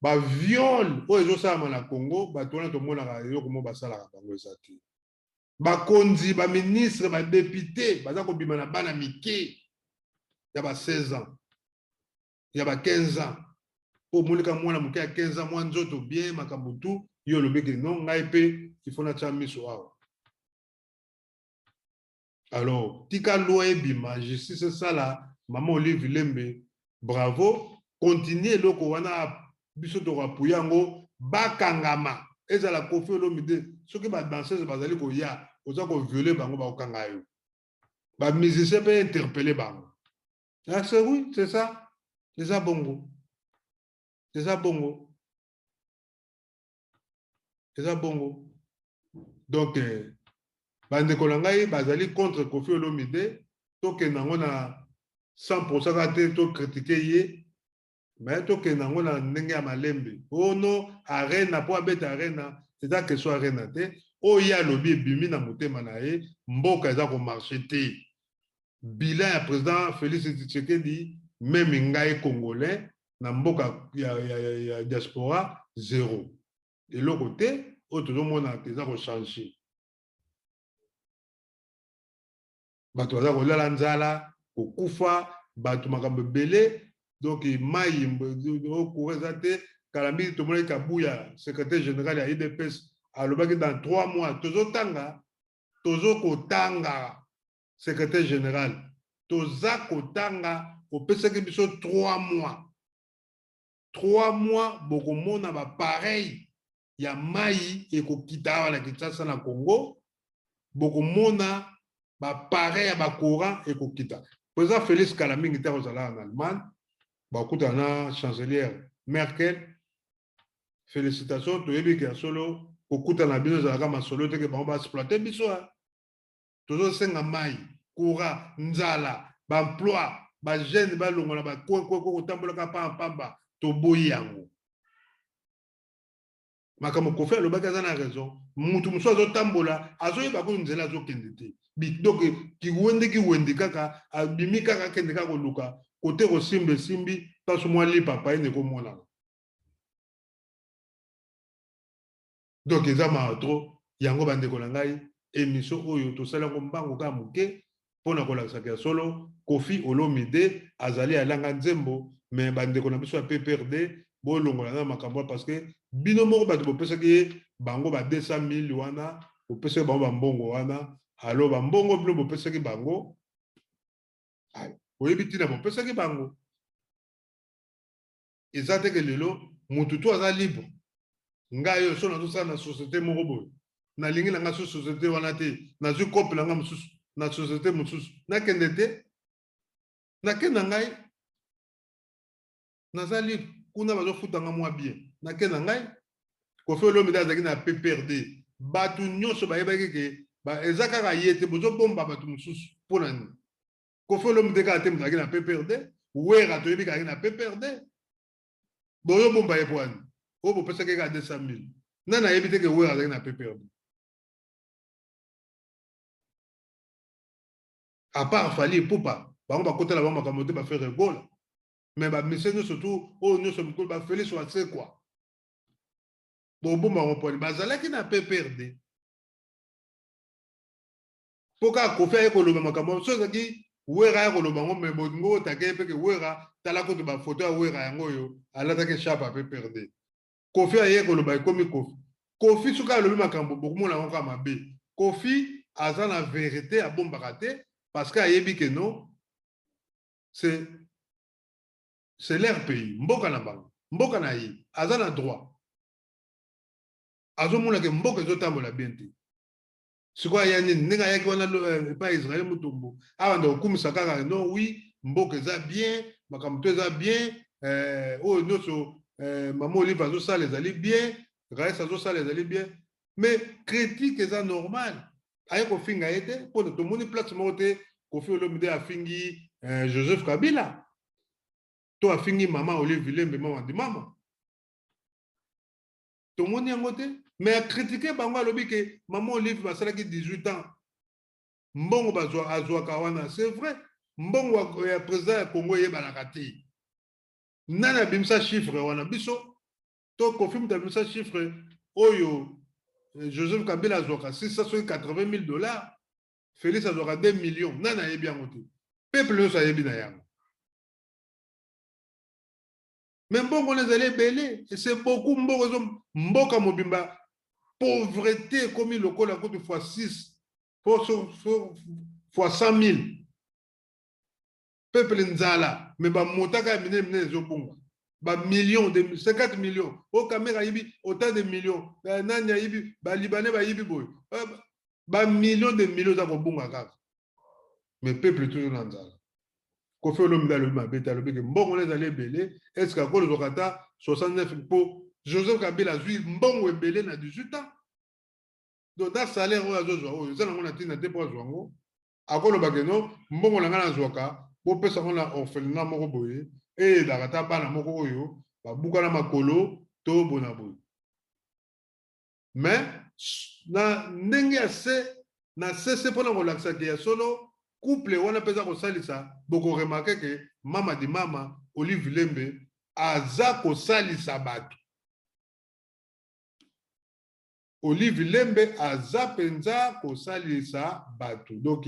baviol oyo ezosalama na Congo, bato wana tomonaka eloko moko basalaka bango eza te. Bakonzi, baministre, badéputé baza kobima na bana mike ya ba 16 ans, ya ba 15 ans. Mpo omonika mwana moke ya 15 ans, mwa nzoto bien, makambo tu, yo olobiki non, ngai mpe il faut natya miso awa. Alors tika loi ebima, justice esala. Mama Olive Lembe Bravo, continue eloko wana, biso tokoapuye yango. Bakangama, ezala Koffi Olomide, soki badanseuse bazali koya, oza kovioler bango, bakokanga yo. Bamusicien mpe interpelle bango. Ah, c'est oui, c'est ça, eza bongo, eza bongo, eza bongo. Donc bandeko na ngai bazali contre Koffi Olomide, tokende yango na 100 kaka te, tocritiquer ye, mais tokende yango na ndenge ya malembe. Ono Arena, mpo abeta Arena, eza question Arena te. Oyo ye alobi ebimi na motema na ye. Mboka eza komarcher te. Bilan ya président Félix Tshisekedi, même ngai Congolais na mboka ya diaspora, zéro, eloko te oyo tozomona eza kochanger. Bato baza kolala nzala, kokufa bato, makambo ebele. Donc mai, courant eza te. Kala mingi tomonaki Kabuya, secrétaire général ya UDPS, alobaki dans 3 mois. Tozotanga, tozokotanga, secrétaire général, toza kotanga. Opesaki biso 3 mois. 3 mois, bokomona baappareil ya mai ekokita awa na Kinshasa, na Congo. Bokomona baappareil ya bacourant ekokita. Président Félix kala mingi te akozala na Allemagne, bakutana na chancelière Merkel. Félicitation, toyebi ke ya solo kokutana bino ezalaka masolo teke bango baexploiter biso. Tozosenga mai, courant, nzala, baemploi, bajeune balongola bakwekwe kotambolaka pambapamba, toboyi yango. Makambo Koffi alobaki, aza na raison. Mutu mosusu azotambola, azoyeba kutu nzela azokende te. Donc kiwende kiwende kaka, abimi kaka, akende kaka koluka kote kosimba, esimbi mpaso mwa lipapa ene komonana. Donc eza mawa trop. Yango bandeko na ngai, émission oyo tosali yango mbango kaka moke mpona kolakisaka ya solo Koffi Olomide azali alanga nzembo. Mais bandeko na biso ya PPRD, bolongola na makambo, parce que bino moko bato bopesaki ye bango ba 200 000 wana, bopesaki bango bambongo wana. Alo bambongo bino bopesaki bango, oyebi ntina bopesaki bango. Eza teke lelo motu to aza libre. Ngai oyo so nazosala na société moko boye, nalingi na ngai so société wana te, nazwi kope na ngai mosusu na société mosusu, nakende te, nakende na ngai, naza libre. Kuna bazofuta nga mwa bien, nake na ngai. Koffi Olomide azalaki na PPRD, bato nyonso bayebaki ke eza kaka ye te. Bozobomba bato mosusu mpo na nini? Koffi Olomide kaka te moto azalaki na PPRD. Wera toyebi kaka na PPRD. Bozobomba ye mpo wani? Oyo bopesaki kaka 200 000, nani ayebi te ke Wera azalaki na PPRD, à part Fally Ipupa? Bango bakotela bango makambo te, baFerre Gola. Mais bamise nyonso tu oyo nyonso mikolo, baFélix Wasekwa, bobomba bango mponi bazalaki na PPRD? Mpo kaka Koffi aye koloba makambo, so ezalaki Wera aya koloba yango, mais bolingo otake mpe ke Wera, tala kutu bafoto ya Wera yango oyo alataki chape ya PPRD. Koffi aye koloba, ekomi Koffi. Koffi soki alobi makambo, bokomona yango kaka mabe. Koffi aza na vérité, abombaka te, parce que ayebi ke non, c'est leur pays, mboka na bango, mboka na ye, aza na droit. Azomona ke mboka ezotambola bien te. Sikoyo aya nini? Ndenge ayaki wana epai Israel Mutombo, awa nde kokumisa kaka: non, oui, mboka eza bien, makambo to eza bien, oyo nyonso mama Olive azosala ezali bien, rais azosala ezali bien. Mais critique eza normal. Aye kofinga ye te, mpona tomoni place moko te Koffi Olomide afingi Joseph Kabila to afingi mama Olive Lembe, mama Dimama, tomoni yango te. Mais acritiquer bango, alobi ke mama Olive basalaki 18 ans, mbongo bazwa azwaka wana, c'est vrai, mbongo ya président ya Congo eyebanaka te. Nani abimisa chiffre wana? Biso to Koffi moto abimisa chiffre oyo? Joseph Kabila azwaka 600 soki 80 000 dollars, Félix azwaka 2 millions. Nani ayebi yango te? Peuple nyonso ayebi na yango. Mais mbongo wana ezali ebele, c'est beaucoup. Mbongo ezo mboka mobimba, pauvreté ekomi lokola kutu fois 6, fois 100 000. Peuple nzala, mais bamotaka ya minene minene ezobunga. Bamillion de 50 millions oyo Kamerhe ayibi, autant de millions nani ayibi, Balibanais bayibi boye, bamillion de millions eza kobunga kaka, mais peuple toujours na nzala. Koffi Olomide alobi mabe te, alobi ke mbongo wana ezali ebele. Est-ce akolozwaka ata 69? Mpo Joseph Kabila azwi mbongo ebele na 18 ans, donc na salaire oyo azozwa, oyo eza nango na ntina te mpo azwa yango. Akoloba ke no, mbongo na ngai nazwaka, bopesa yango na orphelinat moko boye, eyedaka ata bana moko oyo babuka na makolo to bona boye. Mais na ndenge ya se na sese, mpona kolakisa ke ya solo couple wana mpe eza kosalisa, bokoremarquer ke mama di mama Olive Lembe aza kosalisa bato. Olive Lembe aza mpenza kosalisa bato, donc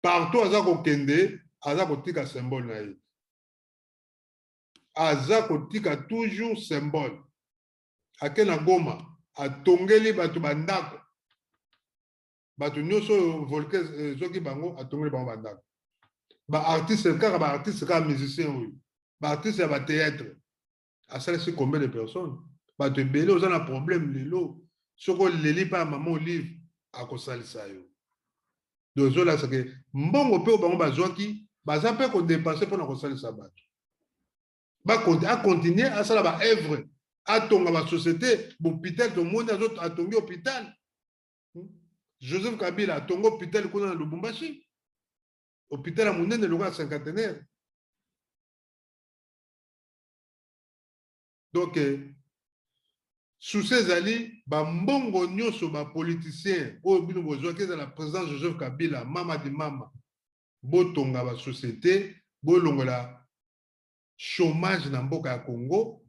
partout aza kokende, aza kotika symbole na ye, aza kotika toujours symbole. Ake na Goma, atongeli bato bandako, bato nyonso oyo volcan ezoki bango, atongeli bango bandako. Baartiste kaka, baartiste kaka, musicien oyo, baartiste ya bathéâtre, asalisi combien de personnes? Bato ebele. Oza na problème lelo, soki oleli mpa ya mama Olive, akosalisa yo. Donc ezolakisa ke mbongo mpe oyo bango bazwaki, baza mpe kodépenser mpona kosalisa bato. Acontinuer asala baœuvre, atonga basociété, bahôpital. Tomoni atongi hôpital. Joseph Kabila atongi hôpital kuna na Lubumbashi, hôpital ya monene lokola Cinquantenaire. Donc souci ezali bambongo nyonso bapoliticien oyo bino bozwaki, ezala président Joseph Kabila, mama di mama, botonga basociété, bolongola chômage na mboka ya Congo.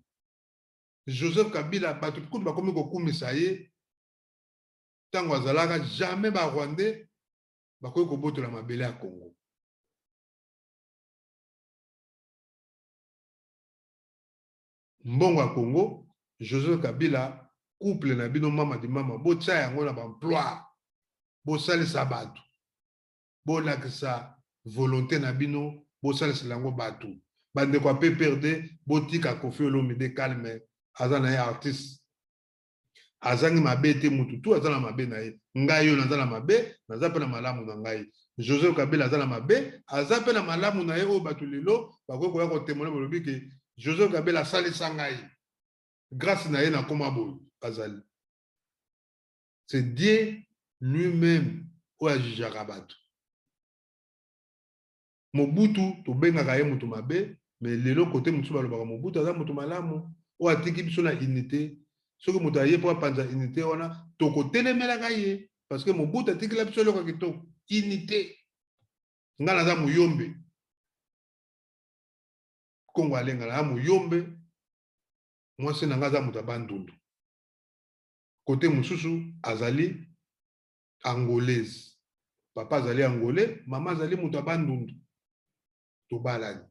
Joseph Kabila, bato kutu bakomi kokumisa ye. Ntango azalaka, jamais Barwandais bakoki kobotola mabele ya Congo. Mbongo ya Congo, Joseph Kabila, couple na bino, mama di mama, botia yango na baemploi, bosalisa bato, bolakisa volonté na bino, bosalisela yango bato. Bandeko ya PPRD, botika Koffi Olomide calme. Aza na ye artiste, azangi mabe te. Mutu tu aza na mabe na ye. Ngai oyo naza na mabe, naza mpe na malamu na ngai. Joseph Kabila aza na mabe, aza mpe na malamu na ye oyo bato lelo bakoki koya kotémoigner, balobi ke Joseph Kabila asalisa ngai, grâce na ye nakóma boye. Azali, c'est Dieu lui-même oyo ajugeaka bato. Mobutu, tobengaka ye moto mabe, mais lelo kote mosusu balobaka Mobutu aza moto malamu oyo atiki biso na unité. Soki moto aye mpo apanza unité wana, tokotelemelaka ye, parce que Mobutu atikela biso eloko ya kitoko, unité. Ngai naza Moyombe Kongo, alenga naza Moyombe. Mwasi na ngai aza moto ya Bandundu, kote mosusu azali Angolaise. Papa azali Angolais, mama azali moto ya Bandundu. Tobalani,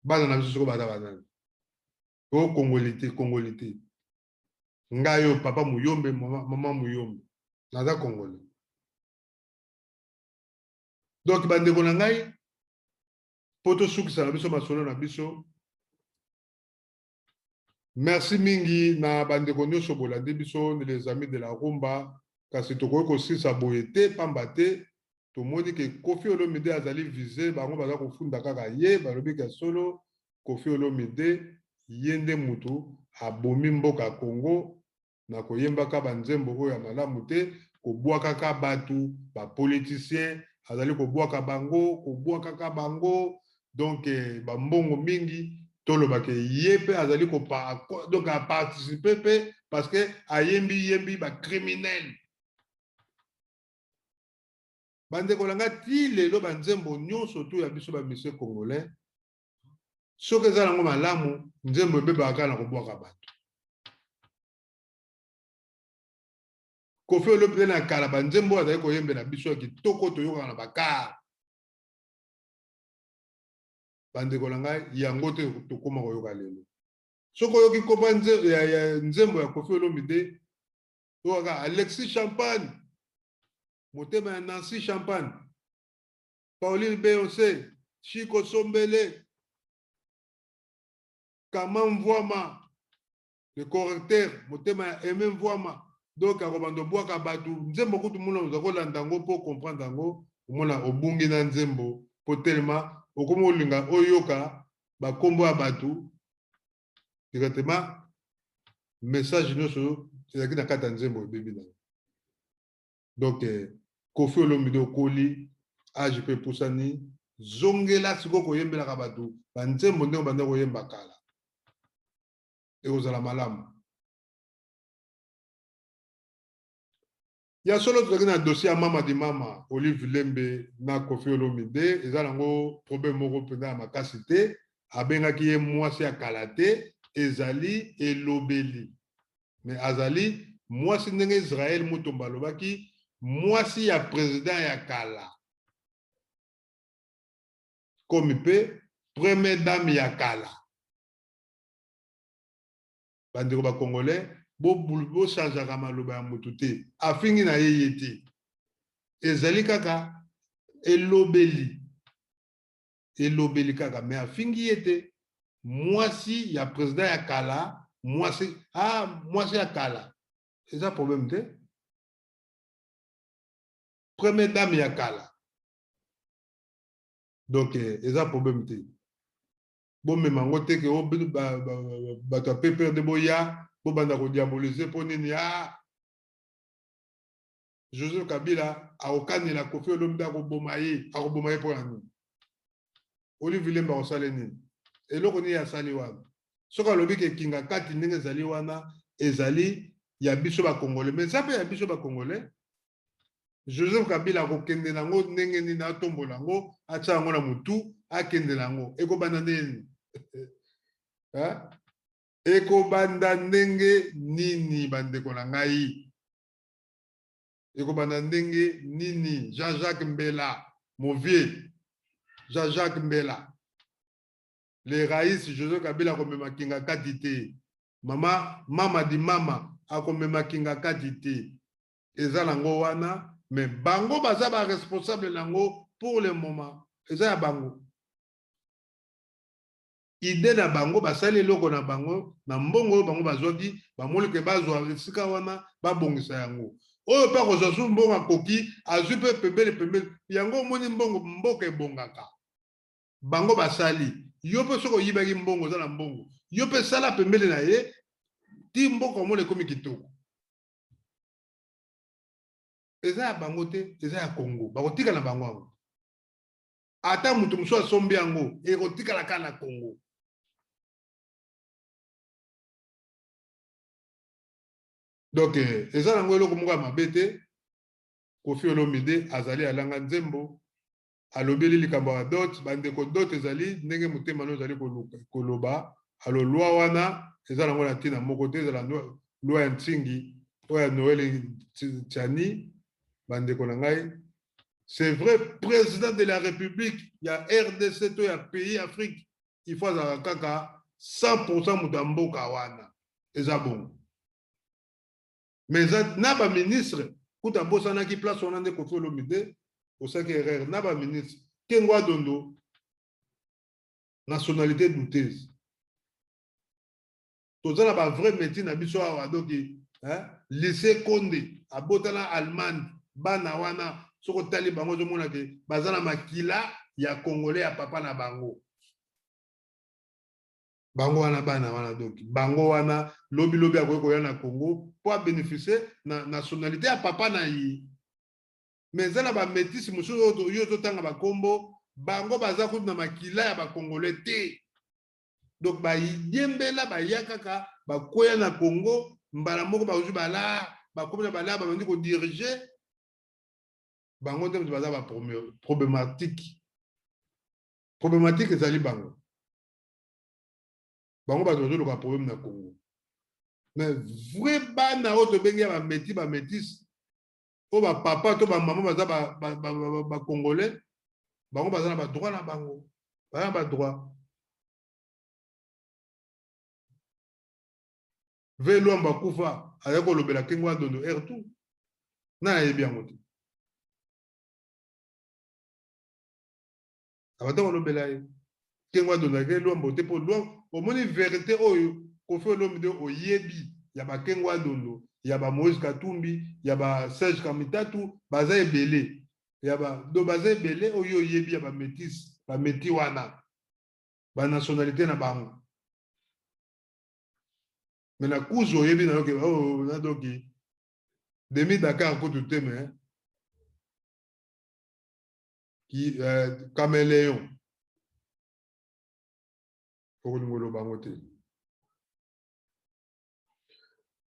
bana na biso soko baza banani? O congolité, congolité. Ngai oyo, papa Muyombe, mama Muyombe, naza Congolais. Donc bandeko na ngai, mpo tosukisa na biso masolo na biso, merci mingi na bandeko nyonso bolandi biso, les amis de la rumba. Kasi tokoki kosilisa boye te, pamba te tomoni ke Koffi Olomide azali visé. Bango baza kofunda kaka ye, balobi ke solo Koffi Olomide ye nde mutu abomi mboka ya Congo na koyembaka banzembo oyo ya malamu te, kobwakaka bato, bapoliticien, azali kobwaka bango, kobwakaka bango. Donc bambongo mingi, tolobaka ye mpe azali, donc aparticiper mpe, parce que ayembi yembi bacriminel. Bandeko na ngai, ti lelo banzembo nyonso tu ya biso bamusicien congolais, soki eza nango malamu, nzembo ebebaka kaka na kobwaka bato. Koffi Olomide na kala, banzembo oyo azali koyembela biso ya kitoko, toyokaka na bacar, bandeko na ngai, yango te tokóma koyoka lelo. Soki oyoki kopa nzembo ya Koffi Olomide, oyokaka Alexis Champagne, motema ya Nancy Champagne, Pauline Beyoncé. Chiko Sombele, Kama Mvwama, le correcteur, motema ya Aime Mvwama. Donc akobanda obwaka bato nzembo kutu mona oza kolanda yango mpo comprendre yango, omona obungi na nzembo mpo telema okomi olinga oyoka bakombo ya bato directement, message nyonso ezalaki na kati ya nzembo ebebi nango. Donc Koffi Olomide, okoli, age mpe epusani, zongela sikoyo koyembelaka bato banzembo ndenge obanda koyemba kala, ekozala malamu. Ya solo, tozalaki na dossier ya mama di mama Olive Lembe na Koffi Olomide. Eza nango problème moko mpenza ya makasi te. Abengaki ye mwasi ya kala te, ezali elobeli, mais azali mwasi ndenge Israel Mutombo alobaki, mwasi ya président ya kala, komi mpe première dame ya kala. Bandeko bacongolais, bochangeaka maloba ya motu te. Afingi na ye ye te, ezali kaka elobeli, elobeli kaka, mais afingi ye te. Mwasi ya président ya kala, mwasi, ah, mwasi ya kala eza problème te. Première dame ya kala, donc eza problème te. Bomema yango te ke bato ya PPRD boya bobanda kodiaboliser mpo nini. Ah, Joseph Kabila akokanela Koffi Olomide, akoboma ye, akoboma ye mpo na nini? Olive Lembe akosala nini? Eloko nini asali wana? Soki alobi ke Kinga Kati ndenge ezali wana ezali ya biso bacongolais, mais eza mpe ya biso bacongolais, Joseph Kabila akokende nango ndenge nini? Atombola yango, atia yango na motu, akende nango, ekobanda ndenge nini? Ekobanda ndenge nini, bandeko na ngai? Ekobanda ndenge nini? Jean-Jacques Mbela, mon vieux Jean-Jacques Mbela, le raïs, Joseph Kabila akomema Kinga Kati te. Mama, mama di mama akomema Kinga Kati te. Eza nango wana, mais bango baza baresponsable nango pour le moment. Eza ya bango, idée na bango, basali eloko na bango na mbongo oyo bango bazwaki. Bamoni ke bazwa esika wana, babongisa yango. Oyo mpe akozwa su mbongo, akoki azwi mpe pembeni pembeni yango. Omoni, mbongo mboka ebongaka, bango basali. Yo mpe soki oyibaki mbongo, oza na mbongo, yo mpe sala pembeni na ye ti mboka omona ekomi kitoko. Eza ya bango te, eza ya Congo. Bakotika na bango yango. Ata moto mosusu asombi yango, ekotikala kaka na Congo. Donc eza nango eloko moko ya mabe te. Koffi Olomide azali alanga nzembo, alobeli likambo ya dot. Bandeko, dot ezali ndenge motema no ezali koloba. Alo loi wana eza nango na ntina moko te. Ezala loi ya Ntingi, oyo ya Noël Tshiani. Bandeko na ngai, c'est vrai, président de la République ya RDC to ya pays Afrique, il faut azalaka kaka 100 moto ya mboka wana. Eza bongo, mais eza na baministre kuta abosanaki place wana nde Koffi Olomide osalaki erreur na baministre. Kengo Adondo, nationalité douteuse. Toza na bavrai métier na biso awa. Donc lycée Konde abotana Allemagne. Bana wana, soki otali bango, ozomona ke baza na makila ya congolais ya papa na bango. Bango wana, bana wana, donc bango wana lobi lobi akoki koya na Congo mpo abénéficie na nationalité ya papa na ye. Mais eza na bamétis mosusu oyo yo ozotanga bakombo, bango baza kutu na makila ya bacongolais te. Donc bayembela, baya kaka, bakwea na Congo mbala moko, bazwi bala, bakomi na bala, babandi kodiriger. Bango nde moto baza baproblématique. Problématique ezali bango. Bango bato bazoluka problème na Congo. Mais vrai, bana oyo tobengi ya bamétis, bamétis oyo bapapa to bamama baza bacongolais, bango baza na badroit na bango, baza na badroit. Ve Lwambo akufa, azali kolobela Kengo Adondo air tout na ayebi yango te. Abanda kolobela ye. Kengo adondaki ye Luambo te mpo Luambo omoni verite oyo Koffi Olomide oyebi ya ba Kengo Adondo, ya ba Moïse Katumbi, ya ba Serge Kamitatu baza ebele. Ya ba do baza ebele oyo oyebi ya ba metis, ba meti wana. Ba nationalité na bango. Mais na kuzu oyebi na yo ke oh na doki demi Dakar kutu te mais ki caméléon okolinga oloba yango te.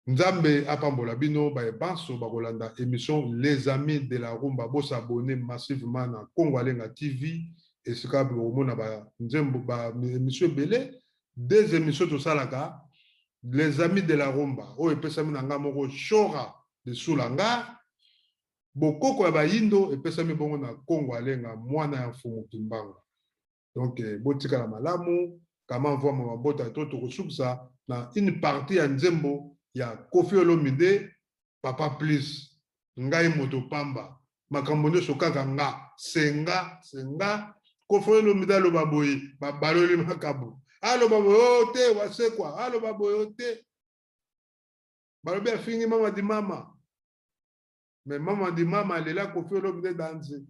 Nzambe apambola bino baye banso bakolanda emission Les Amis de la Rumba. Bo s'abonner massivement na Congo Alenga TV esika bokomona ba nzembo ba emission ebele. Deux émissions tosalaka Les Amis de la Rumba oyo epesami na nga moko Shora de Sulanga. Bokoko ya bayindo epesami bongo na Kongo Alenga mwana ya Mfumu Kimbangu. Donc botikala malamu kama mvua mabota to tokosukisa na une partie ya nzembo ya Koffi Olomide Papa Plus ngai moto pamba makambo nyonso kaka nga senga senga Koffi Olomide aloba boye babaloli makambo aloba boye o te wasekwa aloba boye o te balobi afingi mama di mama mais mama di mama alela Koffi Olomide danze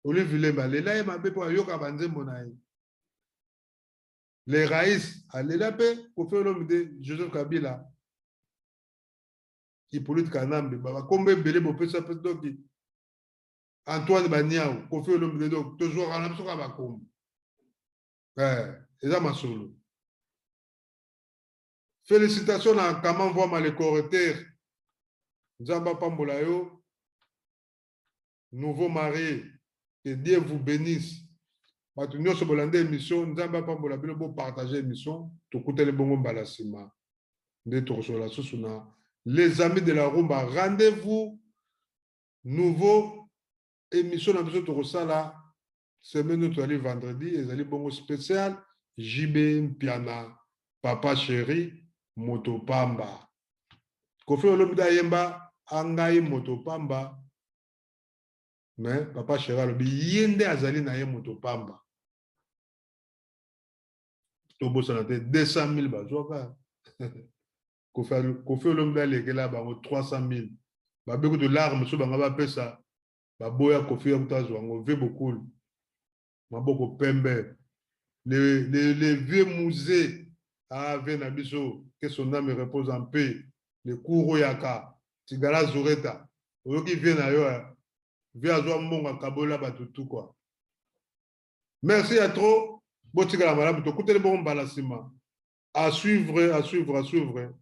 Olive Lembe alela ye mabe mpo ayoka banzembo na ye. Le Raïs alela mpe Koffi Olomide, Joseph Kabila, Hippolyte Kanambe, bakombo ebele bopesa mpe donc Antoine Baniawu, Koffi Olomide, donc tozwaka na biso kaka bakombo. Eh, eza masolo. Félicitations na Kama Mvwama le correcteur. Nzambe apambola yo. Nouveau marié, que Dieu vous bénisse. Bato nyonso bolanda émission, Nzambe apambola bino, bo partager émission, tokutani bongo mbala sima. Nde tokosola susu na les amis de la rumba. Rendez-vous nouveau émission na biso tokosala semaine oyo tozali vendredi, ezali bongo spécial JB Mpiana, papa chéri, moto pamba. Koffi Olomide ayemba angai moto pamba, mais papa chéri alobi ye nde azali na ye moto pamba. Tobosana te 200 000 bazwaka. Koffi Olomide alekela bango 300 000. Babe kutu larme so bango bapesa baboya Koffi kutu azwa yango ve bokul. Maboko pembe. Le vieux musée ah ve na biso que son âme repose en paix. Le Kuro yaka Tigala Zureta oyoki vie na yo vie azwa mbongo akabola bato tout quoi. Merci à trop. Botikala malamu tokutani bongo mbala sima. À suivre, à suivre, à suivre.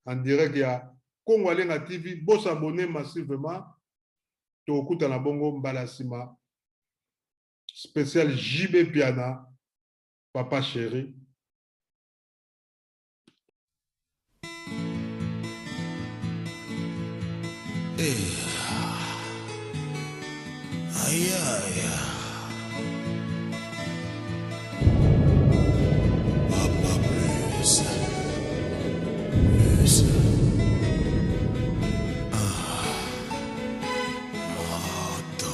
En direct ya Congo Alenga TV, bo s'abonner massivement. Tokutana bongo mbala sima. Spécial JB Piana, papa chéri. Eh. Aïe, aïe. Papa plus. Plus. Ah. Moto.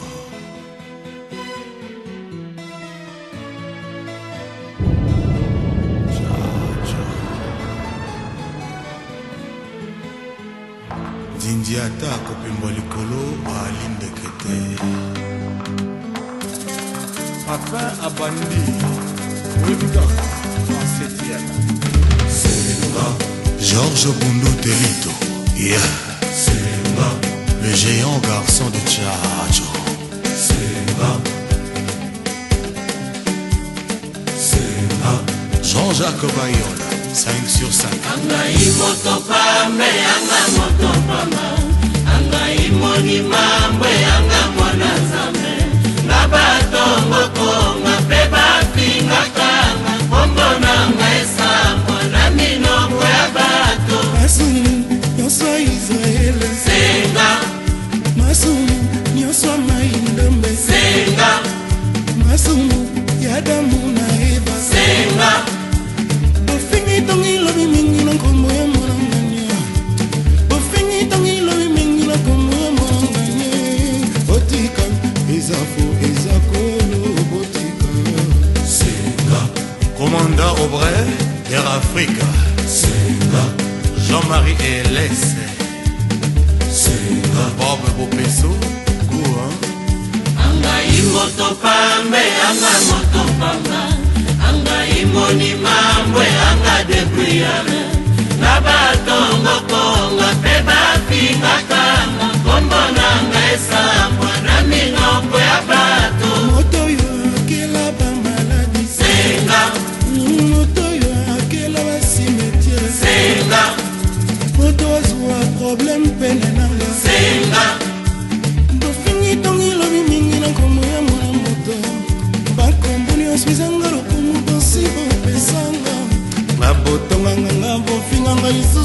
Nzinzi ata akopembwa likolo aali ndeke te. Papin abandi oyebi kaka en septième. Semba Georges Bundu Telito, yeah. Semba le géant garçon de Tchatcho. Semba Semba Jean-Jacques Bayona 5 sur 5. Angai moto pambe, anga moto pamba, angai monima mbwe, anga mwana Nzambe, nga batongoko nga mpe bafingaka nga, kombo na nga esambwa na minoko ya bato. Masumu nyonso ya Israele, Senga, masumu nyonso ya mai ndombe, senga, masumu ya Adamu na Eva, senga, bofingi tongi lobi mingi na nkombo ya mwana ngania, bofingi tongi lobi mingi na nkombo ya mwana ngania, oti Commandant Aubray d'Air Afrique. Senga. Jean-Marie Elès. Senga. Bob Bopeso. Goût, hein? Angai moto pambe, anga moto pamba, angai monima mbwe, anga debrouillard na batongo konga mpe bafingakanga, nkombo nanga esambwa na minoko ya bato. Moto oyo akela bamaladi. Senga. Moto oyo akela bacimetiere. Senga. Moto azwa problème pene nanga. Senga. Bofingi tongi lobi mingi na nkombo ya mwana moto, bakombo nyonso ezanga lokumu, bosi bopesanga, babotonganga, bofinganga lisusu.